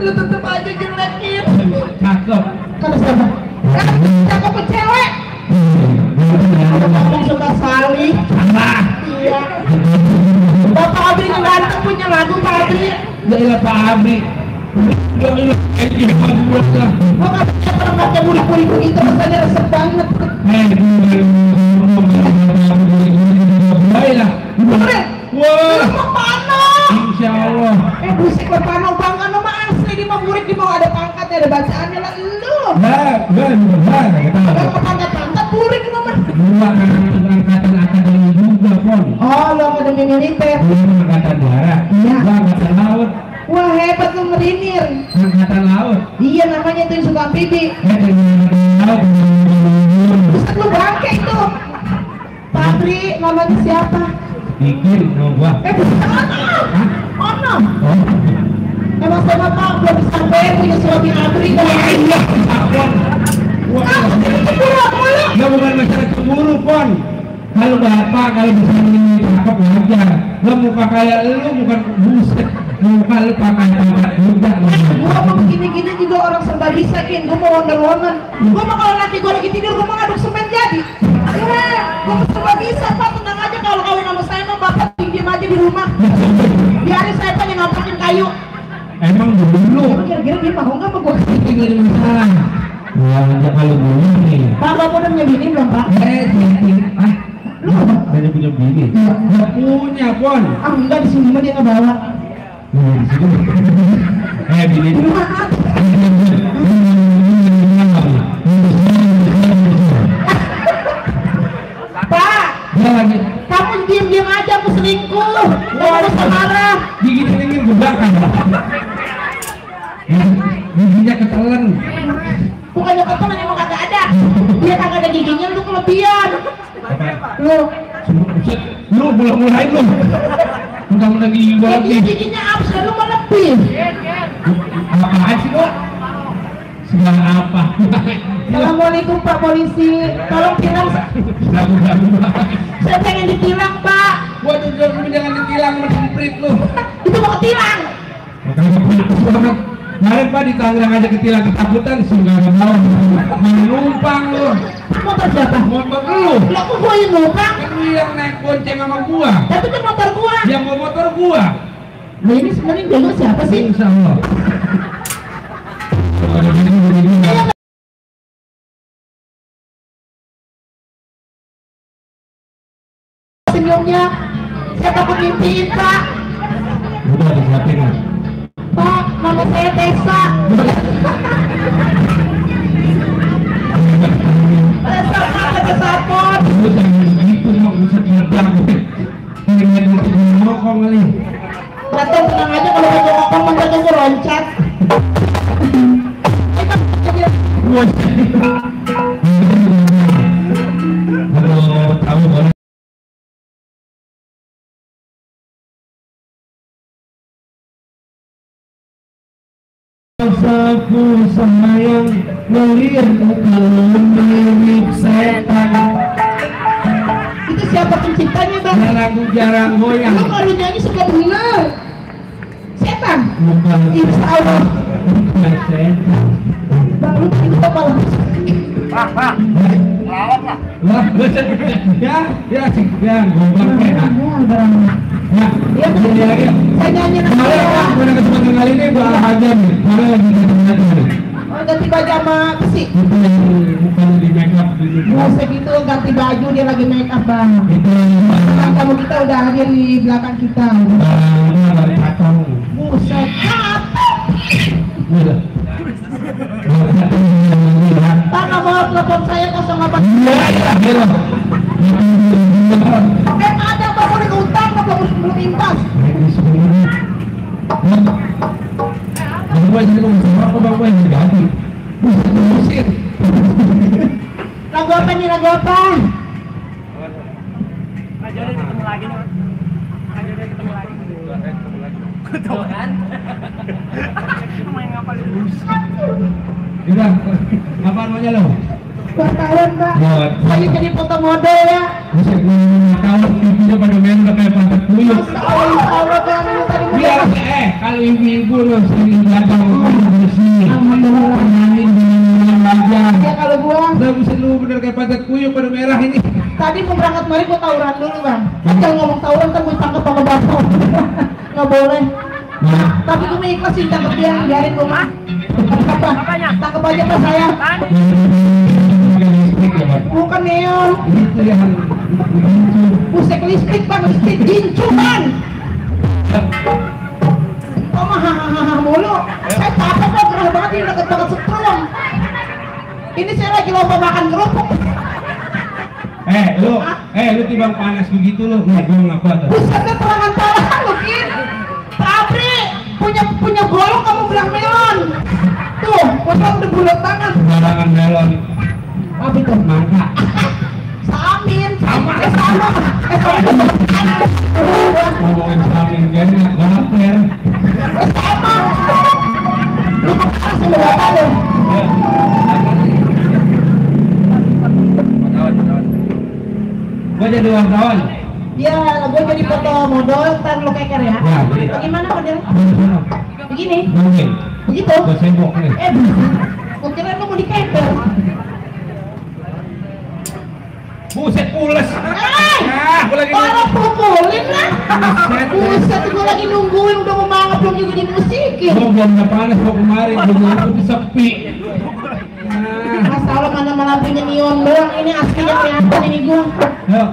Lu tetep aja jelekin. Cakep. Kalau siapa? Cakep ke cewek. Ngomong suka salih. Salah. Iya. Bapak Abri nganteng punya lagu Pak Abri. Ya ilah Pak Abri. Ya ilah ini bagus lah. Gua nggak bisa pernah pakai bulik-bulik begitu, rasanya resep banget. Baiklah. Bener. Wah. Lu mau pano. Insya Allah. Buset lo pano bangga nama asli di mau burik di mau ada pangkatnya ada bacaannya lah lu. Nah, benar. Kalau pangkat-pangkat burik nomor. Dua angkatan akademi juga pon. Oh lo akademi militer. Angkatan darat. Iya. Angkatan laut. Wah hebat lu merinir. Angkatan laut. Iya namanya itu yang suka amfibi. Laut. Buset lu bangke itu. Patri namanya siapa? Bikin gua. Buset Ono. Oh. Emang sama Pak belum sampai punya suami Abri. Iya. Kamu sih cemburu mulu. Ya bukan masalah cemburu pon. Kalau bapak kalau bisa ini cakep wajar. Lo muka kayak lu bukan buset. Muka lu pakai pangkat juga. Gua mau begini-gini juga orang serba bisa Kin. Gua mau Wonder Woman. Gua mau kalau laki gua lagi tidur gua mau ngaduk semen jadi. Gua serba bisa Pak, tenang aja kalau kawin sama saya mah bapak diem aja di rumah. Biarin saya pengen ngampakin kayu. Emang dulu. Emang kira-kira dia mau nggak sama gua? Itu gak ada masalah. Wah, aja kalau dulu nih. Pak, bapak udah punya bini belum Pak? Ah, lu ada punya bini? Nggak punya pon. Ah enggak, di sini mah dia nggak bawa. Di sini. Bini. Di rumah ada. Pak, Dia lagi kamu diam-diam aja aku selingkuh. Nggak usah marah. gigit-gigit ke belakang. Giginya ketelan. Bukannya ketelan emang kagak ada. Dia kagak ada giginya, lu kelebihan. Lu Lu mulai lu. Mudah-mudahan gigi gua lagi. giginya abs, lu mau lebih. Apaan sih lu? Sedang apa? Assalamualaikum Pak Polisi. Tolong tilang. Saya pengen ditilang Pak. Gua jujur jangan ditilang semprit lu. Itu mau ketilang. Kemarin Pak di Tangerang aja ketilang ketakutan sehingga nggak mau numpang lu. Motor siapa? Motor lu. Lah kok gua yang numpang? Kan lu yang naik bonceng sama gua. Tapi itu motor gua. Yang bawa motor gua. Nah ini sebenarnya bego siapa sih? Insya Allah. Ada gini. Senyumnya saya takut mimpiin Pak. Udah disiapin lah. Pak, nama saya Tessa. Tessa Pak, ada sapot. Lu jangan gitu mau bisa terbang. Pengen ngomong kali. Datang tenang aja kalau mau ngomong mantan gue loncat. Halo, tahu boleh. Rasaku sayang melihatmu kalau mirip setan. Itu siapa penciptanya Bang? Jarang goyang. Lu kalau nyanyi suka bener. Setan? Bukan Insya Allah. setan. Bang, lu itu apa lah? Lawak lah. Wah, ya sih, ya gombang penak. Ya, Iya, jadi lagi. saya nyanyi Kemarin nama gue udah kesempatan kali ini gue aja nih. Kemarin lagi ketemu. Oh, ganti baju sama besi. Itu yang bukan di make up gitu. Nggak usah gitu, ganti baju dia lagi make up Bang. Itu Bang, kamu kita udah hadir di belakang kita. dari kacang. Buset, capek. Udah. Pak, nomor telepon saya 08. Iya. Ada Pak, mau diutang, belum impas. Gue jadi ngomong sama aku bang, gue yang diganti. Musik. Lagu apa nih, lagu apa? Aja udah ketemu lagi nih. Aja udah ketemu lagi. Ketemu kan? Main ngapa dulu? Udah, apa namanya lo? Wartawan Pak. Buat. Saya jadi foto model ya. Bisa gue tahu TV-nya pada main udah kayak pantat kuyup. Masya Allah Bang, ini tadi Biar kalau ibu-ibu loh sering datang bersih. Alhamdulillah. Penyanyi di wajar. Ya kalau gua Udah bisa lu bener kayak pantat kuyup pada merah ini. tadi mau berangkat mari gua tawuran dulu Bang. Jangan ngomong tawuran kan gua tangkap sama bapak. Nggak boleh. Nah, Tapi gua mau ikhlasin tangkap dia, biarin gua mah. Tangkap aja Pak saya. listrik ya Pak. Bukan neon. Itu yang begitu. Pusek listrik Bang, listrik gincuman. Oh mah hahaha mulu. Saya capek Bang, gerah banget ini deket banget setrum. Ini saya lagi lomba makan kerupuk. Lu timbang panas begitu lu. Gue ngaku ada. Buset deh terangan-terangan lu Kin. Pabri punya golok kamu bilang melon. Tuh, potong udah bulat tangan. Barangan melon. Apa itu? Mangga. Samin. Sama. Sama. Ngomongin samin gini, gaper. Sama. Lu kok sama berapa lu? Gue jadi wartawan. Ya, gue jadi foto model, ntar lu keker ya. Ya, jadi. Bagaimana model? Begini. Mungkin. Begitu. Gue sibuk nih. Gue kira lu mau dikeker. Buset pules. Gue lagi Parah pukulin lah. Buset. Buset, gue lagi nungguin udah mau mangap belum juga dimusikin. Gue belum udah panas kok kemarin. Gue sepi. Masalah mana lampunya neon doang, ini aslinya kelihatan ini gua. Yuk.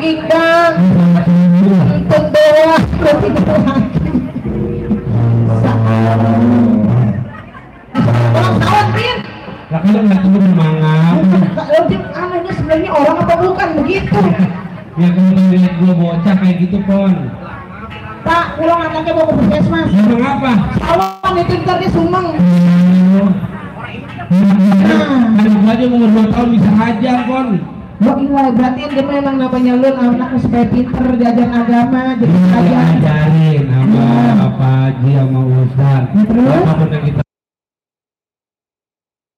jogging bang. Untuk doa, berarti doa. Orang tahun Pin. Lah kalau nggak tahu semangat. Anehnya sebenarnya orang apa bukan begitu? Ya kalau lihat gua bocah kayak gitu pon. Pak, pulang anaknya bawa ke puskesmas. Emang apa? Sawan itu ntar dia sumeng. Anak gua aja umur 2 tahun bisa hajar pon. Wah iya, berarti dia memang namanya lu anaknya supaya pinter diajar agama, jadi ajar. Ajarin sama Pak Haji sama Ustaz. Terus? Apapun yang kita